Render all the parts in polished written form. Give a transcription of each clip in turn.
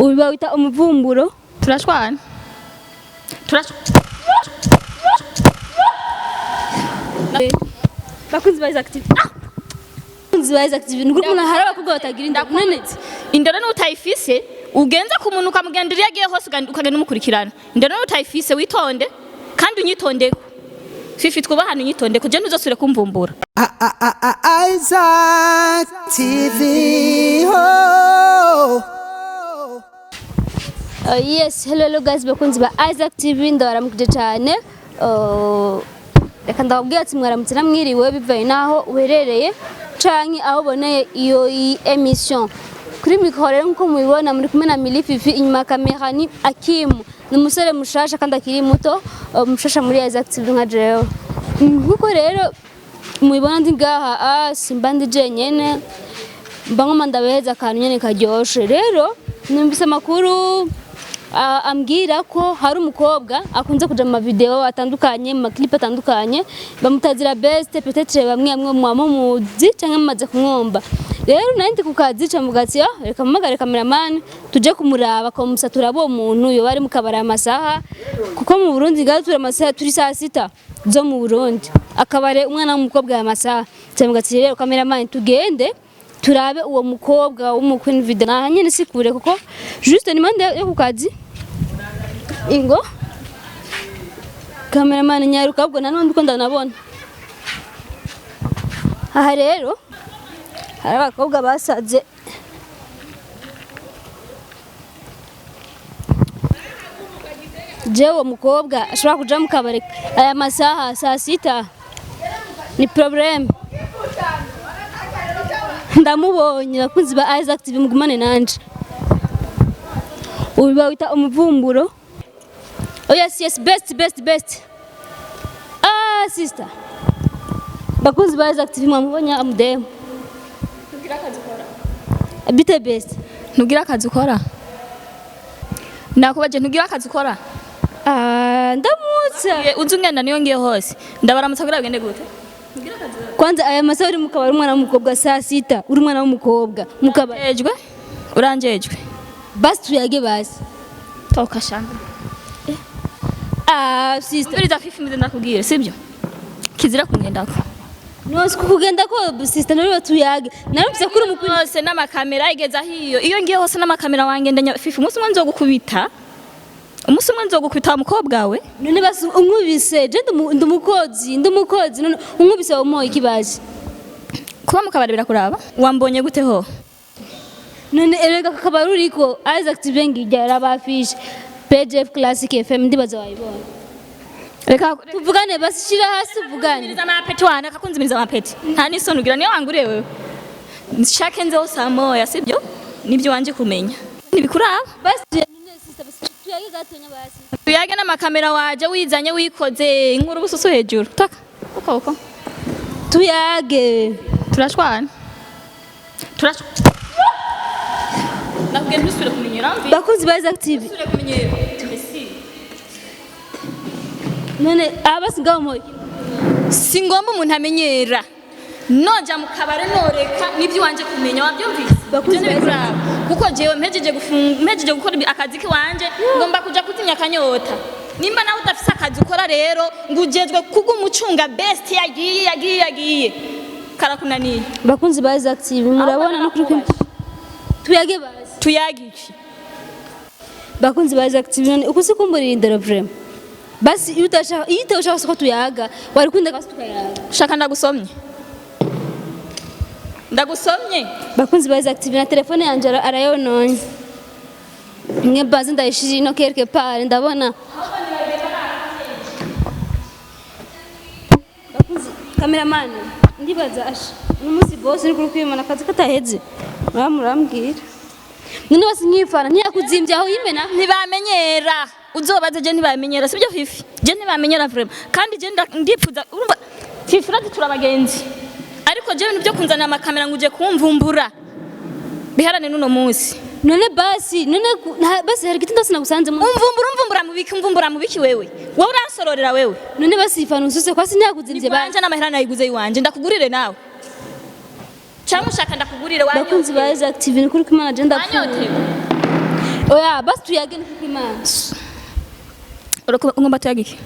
Uyu bawita umuvumburo. Turashwana. Bakunzi ba Isaac TV. Ah! Bakunzi ba Isaac TV. Nukuri umuntu hari abakobwa batagira inda. None Indero n'utayifise ugenza ku muntu ukamugendera iyo agiye hose ukagenda umukurikirana. Indero n'utayifise witonde kandi unyitondeko. Fifi, twubahane, unyitondeko, je ntuzosubire kumvumbura. Isaac TV. Oh. Yes, hello hello guys, bakunzi ba Isaac TV, ndabaramukije cyane. Reka ndababwira ati mwaramutse namwiriwe bivanye naho uherereye canke aho uboneye iyo iyi émission. Kuri mikoro rero nkuko mubibona muri kumwe na Mili Fifi, inyuma ya kamera ni Akimu. Ni umusore mushasha kandi akiri muto, mushasha muri Isaac TV nka jewe. Nkuko rero mubibona ndi ngaha, simba ndi jenyene, mba ngoma ndabaheza akantu nyene karyoshe. Rero numvise amakuru ambwira ko hari umukobwa akunze kuja mu mavideo atandukanye, mu maklipe atandukanye, bamutazira Best. Peut-être bamwe bamwe muba mumuzi canke mumaze kumwumva. Rero nari ndi ku kazi, ca mvuga ati: "Ah, reka mpamagare cameraman tuje kumuraba komusa, turaba uwo muntu yoba ari mu kabari amasaha," kuko mu Burundi ngaho turi amasaha, turi saa 6 zo mu Burundi, akabare umwana w'umukobwa aya masaha. Ca mvuga ati: "Rero cameraman, tugende turabe uwo mukobwa w'umu queen video." Naha nyene si kure, kuko juste ni mande yo ku kazi. Ingo cameraman, nyaruka ahubwo nanone uko ndanabona aha. Rero hari abakobwa basaze. Jewe uwo mukobwa ashobora kuja mu kabari aya masaha saa 6 ni problème. Ndamubonye. Bakunzi ba Isaac TV, mugumane nanje. Uyu bawita umuvumburo. Oh yes yes, best best best. Ah sister, bakunzi ba Isaac TV, mwamubonye amudemu bite best? Ntugira akazi ukora? Nakubaje, ntugira akazi ukora? Ah, ndamutse. Uzi ungenda niyo ngiye hose ndabaramutsa kugira bigende gute? Kwanza aya masaha uri mu kabari, umwana w'umukobwa, saa 6 uri umwana w'umukobwa mu kabari? Ejwe uranjejwe. Basi tuyage basi. Toka shamba. Ah sister. Umviriza Fifi, mbize ndakubwira, sibyo? Kizira kungendako. Nose kugenda ko sister, nari tuyage, narumvise kuri umukuru. Hose n'amakamera igeze aho iyo ngiye hose n'amakamera wangendanya. Fifi, umunsi umwe nzogukubita, umunsi umwe nzogukubita wa mukobwa we. None basi unkubise, je ndumukozi, ndumukozi, none unkubise wamuhoye ikibazi? Kuba mu kabari birakuraba? Wambonye gute ho? None erega akabari uriko, Isaac TV ngijya yarabafishe, PGF Classic FM, ndibaza wayibonye. Reka. Tuvugane basi, shira hasi tuvugane. Nzimiriza amapeti wana, akakunzimiriza amapeti, nta n'isoni ugira? Niyo wanguriye wewe. Nshake nzeho saa 1, sibyo? Nibyo wanje kumenya ntibikuraba. Basi none sister, basi tuyage gatonya basi. Tuyage n'amakamera waje wizanye wikoze inkuru ubususu hejuru, taka uko uko. Tuyage. Turashwana. Nakubwiye ntusubire kumenyera mbi. Bakunzi ba Isaac TV. Ntusubire kumenyera. Messi. None abasi ngaho moye? Si ngombwa umuntu amenyera. Noja mu kabare noreka nibyo wanje kumenya, wabyumvise? Bakunzi Ivyo ntibikuraba. Kuko jewe mpejeje gufunga, mpejeje gukora akazi kiwanje, ngomba kuja kuzimya akanyota. Nimba nawe udafise akazi ukora rero ngo ujejwe kuguma ucunga Best, yagiye yagiye yagiye karakunaniye. Bakunzi ba Isaac TV, murabona no kuri tuyage basi. Tuyage iki? Bakunzi ba Isaac TV, none uko sikumburira indero vraiment? Basi iyo utashaka ko tuyaga, wari kunda basi tukayaga. Shaka ndagusomye, ndagusomye. Bakunzi ba Isaac TV, na telefone yanje arayononye. Mwe bazi ndayishira ino quelque part, ndabona. Bakunzi, cameraman, ndibaza asha uno munsi boss ni kuri kwimana akazi kataheze, murambwira. None basi nkifana ntiyakuzimbye aho yimena? Ntibamenyera, uzobaze, je ntibamenyera, sibyo Fifi? Je ntibamenyera vraiment, kandi je ndipfuza, urumva Fifi, urazi turi abagenzi, ariko je ibintu byo kunzanira amakamera ngo uje kumvumbura biharane n'uno munsi. None basi none basi hari igiti ndose nagusanzemo. Umvumbura, umvumbura mu biki? Umvumbura mu biki wewe? Wowe uransororera wewe. None basi ifana ususe kwasi ntiyakuzimbye basi? Iwanje n'amahera nayiguze iwanje, ndakugurire nawe cyangwa ushaka ndakugurire? Bakunzi ba Wanyotewe. Isaac TV, ni kuri kwimana je ndapfuye. Wanyotewe. Oya, basi tuyage nkuko Imana. Ugomba tuyage iki?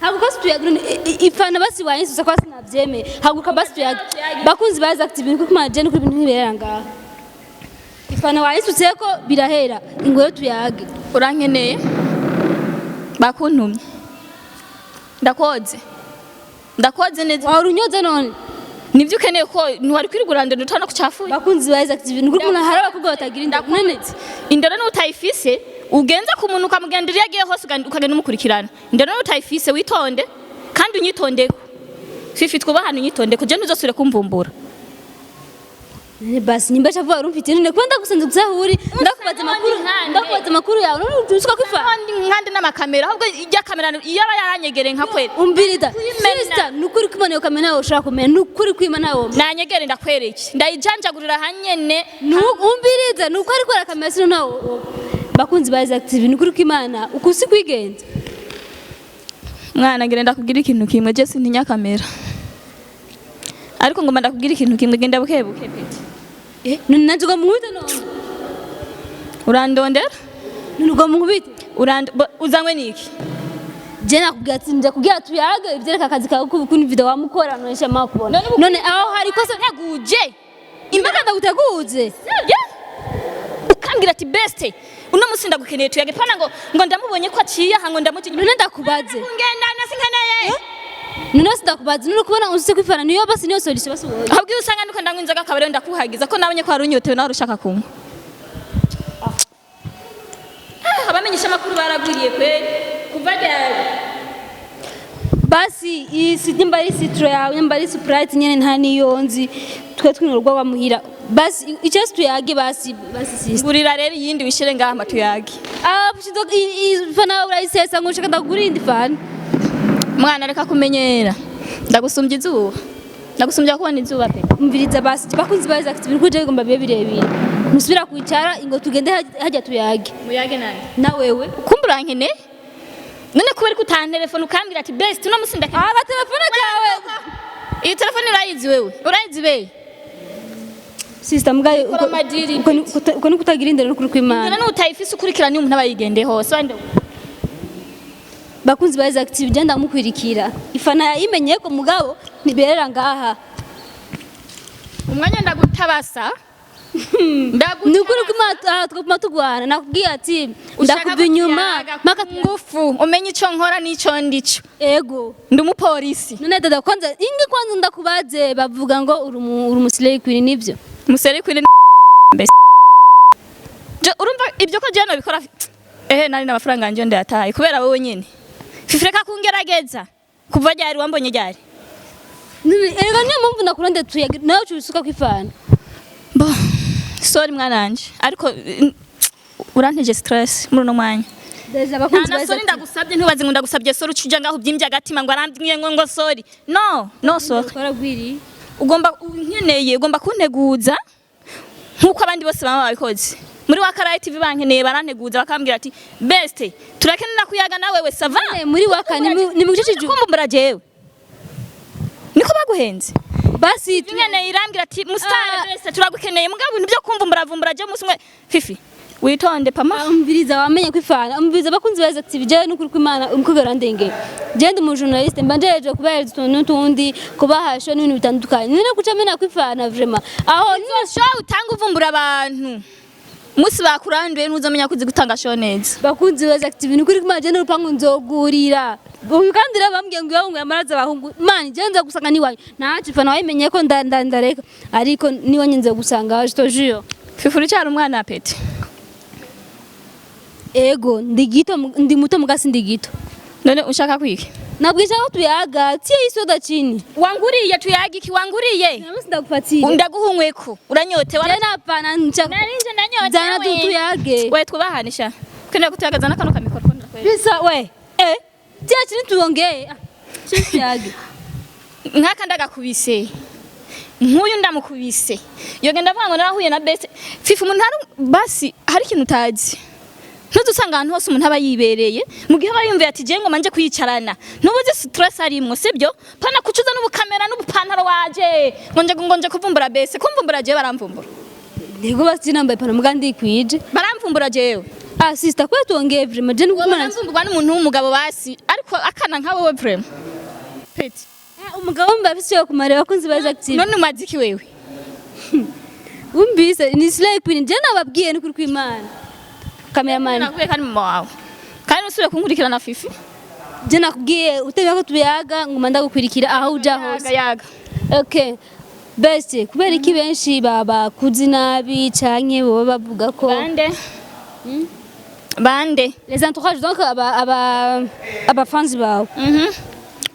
Haguruka basi tuyage none, ifana basi wayinsusa kwa sinavyemeye. Haguruka basi tuyage. Bakunzi ba Isaac TV, nkuko Imana, je nukuri ibintu ntibirera ngaha. Ifana wayinsutseko birahera, ingoro tuyage. Urankeneye, bakuntumye, ndakoze, ndakoze neza. Wahora unyoza none. Nibyo ukeneye ko ntiwari kwirigura ndende utana kucafuye. Bakunzi ba Isaac TV, nukuri umuntu, hari abakobwa batagira inda none. Indero n'utayifise ugenza ku muntu ukamugendera iyo agiye hose, ukagenda umukurikirana. Indero n'utayifise, witonde kandi unyitondeko. Fifi, twubahane, unyitondeko, je ntuzosubire kumvumbura. None basi nimba shavuga wari umfitiye none, kuba ndagusanze kuzahuri, ndakubaza amakuru, Nkande. ndakubaza amakuru yawe none utusuka kwifa. Nkande n'amakamera, ahubwo ijya kamera iyo aba yaranyegereye nka kwera. Umbirida. Kuyimena. Sister, nukuri kwimana iyo kamera nawe ushobora kumenya, nukuri kwimana nawe. Nanyegere ndakwereke, ndayijanjagurira hanyene. Umbiriza, nuko ariko arakamera sino nawe. Bakunzi ba Isaac TV, nukuri kwimana ukusi kwigenza. Mwana, ngira ndakubwira ikintu kimwe. Je sintinya kamera, ariko ngomba ndakubwira ikintu kimwe. Genda buke buke, petit. None nanje ngo munkubite none? Urandondera. None ngo munkubite? Uzanywe niki? Je nakubwira ati nja kubwira tuyage ivyereka akazi kawe kuni video wamukora nonesha makubona. None ubu- None aho hari kosa? Nteguje. Imbaga ndaguteguze. Yeah. Ukambwira ati best, uno musi ndagukeneye tuyage, pana ngo ndamubonye ko aciye aha ngo ndamuje. None ndakubaze. Ngenda sinkeneye. None sindakubaze, none kubona uzi kwifana niyo basi niyo solution basi wowe. Ahubwo iyo usanga nuko ndanywa inzoga akaba ariyo ndakuhagiza ko nabonye ko wari unyotewe nawe ushaka kunywa. Ah, abamenyesha amakuru baragwiriye kweli, kuva ryari? Basi iyi si nimba ari citro yawe, nimba ari Sprite nyene nta niyo nzi, twe twinurwa bamuhira. Basi icyo tuyage, basi basi sister. Ngurira rero iyindi wishire ngaha amatuyage. Ah, pushido ifana urayisesa ngo ushaka ndagura indi fana. Mwana, reka kumenyera, ndagusumbya izuba, ndagusumbya kubona izuba pe. Umviriza basi, bakunzi ba Isaac TV, kuje bigomba bibe birebire, musubira kwicara ngo tugende hajya tuyage. Muyage nande? Na wewe. Kumbe urankeneye none, kubera ko utantelefone ukambwira ati best, uno musi ndakeneye. Aba telefone kawe. Iyi telefone urayizi wewe? Urayizi be? Sister, mugaye. Ukora amadiri. Uko ni kutagira indero n'ukuri kw'Imana. None utayifise ukurikirana umuntu aba yigendeye hose wende. Bakunzi ba Isaac TV, genda mukwirikira ifana yayimenye ko mugabo ntiberera ngaha. Umwanya ndagutabasa. Ni ukuri kw'Imana twaguma tugwana, nakubwiye ati ndakuva inyuma maka. Ngufu umenye ico nkora n'ico ndico. Ego. Ndi umupolisi. None dada, kwanza ingi kwanza ndakubaze, bavuga ngo uri umu slay queen, nivyo? Musere kwine mbese. Je urumva ibyo ko je nobikora? Ehe, nari n'amafaranga yanje ndayataye kubera wowe nyene. Fifi, reka kungerageza. Kuva ryari? Wambonye ryari? None erega niyo mpamvu nakurande tuyaga nawe ucubisuka kwifana. Bo, sorry mwana wanje, ariko uranteje stress muri uno mwanya. Deja Nta abakunzi na ba sorry Isaac ndagusabye. Ntubaze ngo ndagusabye sorry ucuja ngaho ubyimbye agatima ngo arambwiye ngo sorry. No, no sorry. Twaragwiriye. Ugomba unkeneye, ugomba kunteguza nkuko abandi bose baba babikoze muri wa Karayi TV. Bankeneye baranteguza, bakambwira ati best, turakenera kuyaga nawe we, ça va? Eh, muri waka ni mu gice. Kumbumbura jewe niko baguhenze. Basi Nkeneye irambwira ati mustar Ah. best, turagukeneye. Mugabo ibintu byo kumvumbura vumbura je umunsi umwe, Fifi, witonde pama. Umviriza, wamenye kwifana. Umviriza, abakunzi ba Isaac TV, jewe n'ukuri kw'Imana umukobwa arandengeye. Jewe ndi umujournaliste, mba njeje kubahereza utuntu n'utundi, kubahasha n'ibintu bitandukanye. None kuca mena kwifana vraiment aho niyo? Show utanga uvumbura abantu, umunsi bakuranduye ntuzomenya ko uzi gutanga show neza. Bakunzi ba Isaac TV, n'ukuri kw'Imana jewe n'urupangu nzogurira uyu, kandi rero bambwiye ngo iwabo ngo yamaraza abahungu. Mani, jewe nza gusanga niwanyu ntaco ifana wayimenye ko ndareka, ariko niwanyu nza gusanga, je te jure. Fifi, uracyari umwana, petit. Ego, ndi gito, ndi muto mugasi ndi gito. None ushaka kwiki? Nabwisha ko tuyaga, tie isoda chini. Wanguriye tuyaga iki? Wanguriye? Namusi ndagufatira. Ndaguhunyweko, uranyotewe. Je napana ncha. Narinje ndanyotewe. Zana tu tuyage. We, twubahanisha kwenda kutuyagaza n'akano ka microphone ndakwera. Bisa we. Eh. Tia chini tuongee. Ah, chini tuyage. Nk'aka ndagakubise, nk'uyu ndamukubise, yogenda avuga ngo narahuye na best. Fifi, umuntu hari basi hari ikintu utazi, ntuzi usanga ahantu hose umuntu aba yibereye mu gihe aba yumviye ati jewe ngo manje kwiyicarana, ntubuzi stress arimwo, sibyo? Pana kucuza n'ubukamera n'ubupantaro waje ngo nje kuvumbura bese, kumvumbura jewe baramvumbura. Ntego basi nambaye ipantaro muga ndikwije. Baramvumbura jewe. Ah sister, kwa tuongee vraiment, je Wabona nukumana. mvumburwa n'umuntu w'umugabo basi, ariko akana nka wewe vraiment, petit. Umugabo mba afise yo kumara, abakunzi ba Isaac TV. None umaze iki wewe? Wumvise ni Slay Queen, je nababwiye ni kuri kw'Imana. Cameraman. Nakubwiye kandi mama wawe, kandi usubire kunkurikirana, Fifi. Je nakubwiye utebya ko tuyaga, nguma ndagukwirikira aho uja hose. Yaga yaga. Okay. Best, kubera iki benshi baba kuzi nabi canke boba bavuga ko Bande bande? Les entourages, donc aba fans bawe.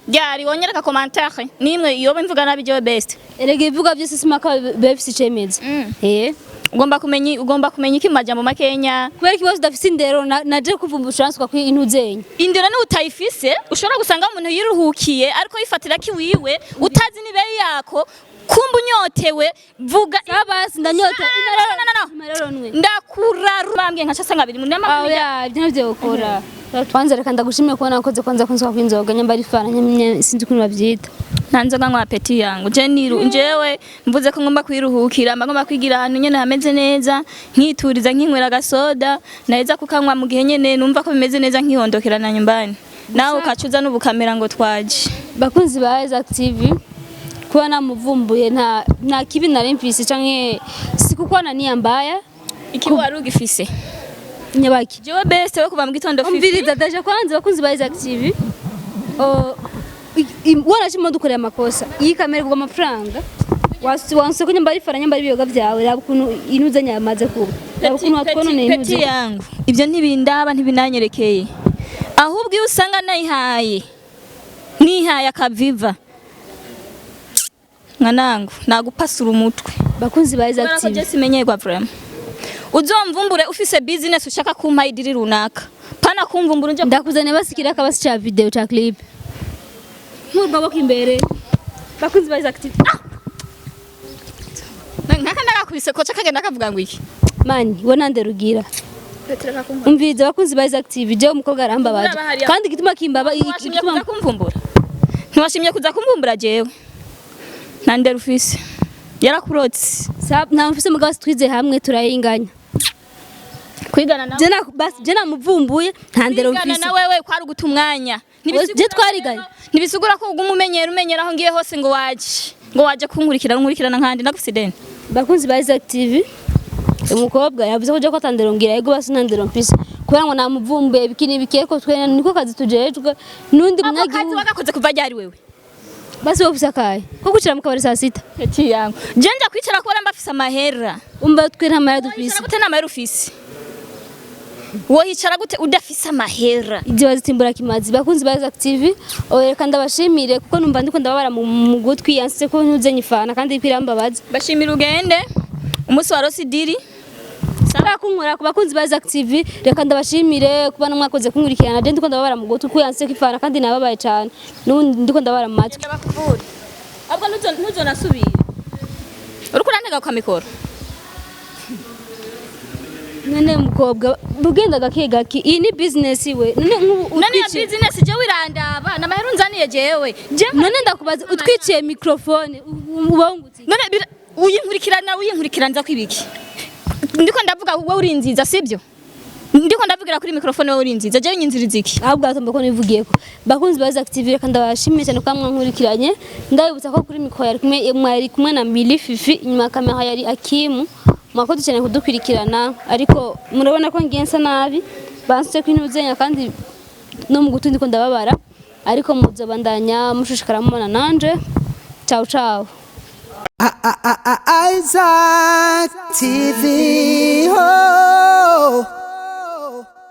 Ryari wonyereka commentaire nimwe yoba imvuga nabi jewe best? Erega ibivuga byose simaka bafise icemeza. Eh. Ugomba kumenya iki mu majambo makenya? Kubera ikibazo udafise indero, naje kuvumbura ushanswa kwi intuzenya. Indero ni utayifise, ushobora gusanga umuntu yiruhukiye ariko yifatira kiwiwe utazi nibeyi yako, kumba unyotewe vuga. Sabasi ndanyota. No, no, no, no. Imaroronwe. Ndakuraru bambwiye nkaca sanga biri mu Ah oya, ibyo navyo ukora. Kwanza reka ndagushimiye kubona nakoze kwanza kunzwa kw'inzoga nyamba ari fana nyamye, sinzi ukuntu bavyita. Nta nzoga nywa, petit yangu. Je niru jewe mvuze ko ngomba kwiruhukira, mba ngomba kwigira ahantu nyene hameze neza, nkituriza, nkinywera agasoda, naheza kukanywa mu gihe nyene numva ko bimeze neza, nkihondokera na nyumbani. Nawe ukacuza n'ubukamera ngo twaje. Bakunzi ba Isaac TV, kuba namuvumbuye nta kibi nari mfise canke si kuko na nia mbaya. Iki wari ugifise? Nyabaki? Jewe best we kuva mu gitondo, Fifi. Umviriza daje kwanza, bakunzi ba Isaac TV, wanashima dukoreye amakosa, iyi kamera igurwa amafaranga, wanse ko nyamba ari fara, nyamba ari ibiyoga vyawe, raba ukuntu inuzenya yamaze kuba, raba ukuntu watwononeye. Petit Intuze yangu, ibyo ntibindaba, ntibinanyerekeye. Ahubwo iyo usanga nayihaye, nihaye akaviva mwanangu, nagupasura umutwe. Bakunzi ba Isaac Kubera ko TV, je simenyerwa vraiment. Uzomvumbure ufise business ushaka kumpa idiri runaka, pana kumvumbura uje. Ndakuzaniye basikira akabasi ca video ca clip nk'urwaboko imbere, bakunzi ba Isaac TV. Nkaka ndagakubise koca kagenda kavuga ngo iki? Mani we nande rugira, umviriza, abakunzi ba Isaac TV, jewe umukobwa arambabaje. Uraba hariya. Kandi igituma kimbaba Ntiwashimye igituma kuza kumvumbura, ntiwashimye kuza kumvumbura. Jewe nta ndero ufise, yarakurotse. Nta mfise, mugabo twize hamwe turayinganya. Kwigana nawe Je na basi je namuvumbuye, nta ndero kwigana mfise. na wewe kwari uguta umwanya. Je twariganye. Ntibisigura ko uguma umenyera aho ngiye hose ngo waje kunkurikira, nkurikirana nkandi ndagufise ideni. Bakunzi ba Isaac TV, umukobwa yavuze ko je ko atandero ngira, yego basi ntandero mfise kubera ngo namuvumbuye biki n'ibiki, ariko twe niko kazi tujejwe n'undi Ako kazi munyagihugu. wagakoze kuva ryari wewe? Basi wowe ufise akahe ko kwicara mu kabari saa 6? Petit yangu, je nja kwicara kubera mbafise amahera. Umva, twe nta mahera dufise. Wicara gute nta mahera ufise? Wohicara gute udafise amahera? Ibyo bazitimbura kimazi. Bakunzi ba Isaac TV, reka ndabashimire kuko numva ndiko ndababara mu gutwi, yanse ko ntuzenye ifana kandi irambabaza. Bashimira ugende umunsi wa rosidiri. Kunkora ku bakunzi ba Isaac TV, reka ndabashimire kuba mwakoze kunkurikirana. Je ndiko ndababara mu gutwi kuko yanse ko ifana kandi nababaye cyane, n'ubundi ndiko ndababara mu matwi. Bakuvure ahubwo, ntuzonasubire uriko urantega kwa mikoro. None mukobwa bugenda gake gake, iyi ni business we, none nk'ubu None ya utwiciye business jewe irandaba n'amahera unzaniye jewe je? None ndakubaza, utwiciye microphone uba wungutse iki? None uyinkurikirana nza kwibiki? Ndiko ndavuga wowe uri nziza, sibyo? Ndiko ndavugira kuri microphone, wowe uri nziza, jewe nyinziriza iki? Ahubwo atomba ko nivugiye ko bakunzi ba Isaac TV, reka ndabashimiye cyane kuba mwankurikiranye. Ndabibutsa ko kuri mikoro yari kumwe, mwari kumwe na Mili Fifi, inyuma ya kamera yari Akimu. Mwakoze cyane kudukurikirana, ariko murabona ko ngiye nsa nabi, bansutse ko intuzenya kandi no mu gutwi ndiko ndababara, ariko muzobandanya mushishikara mubona nanje. Ciao ciao. Isaac TV.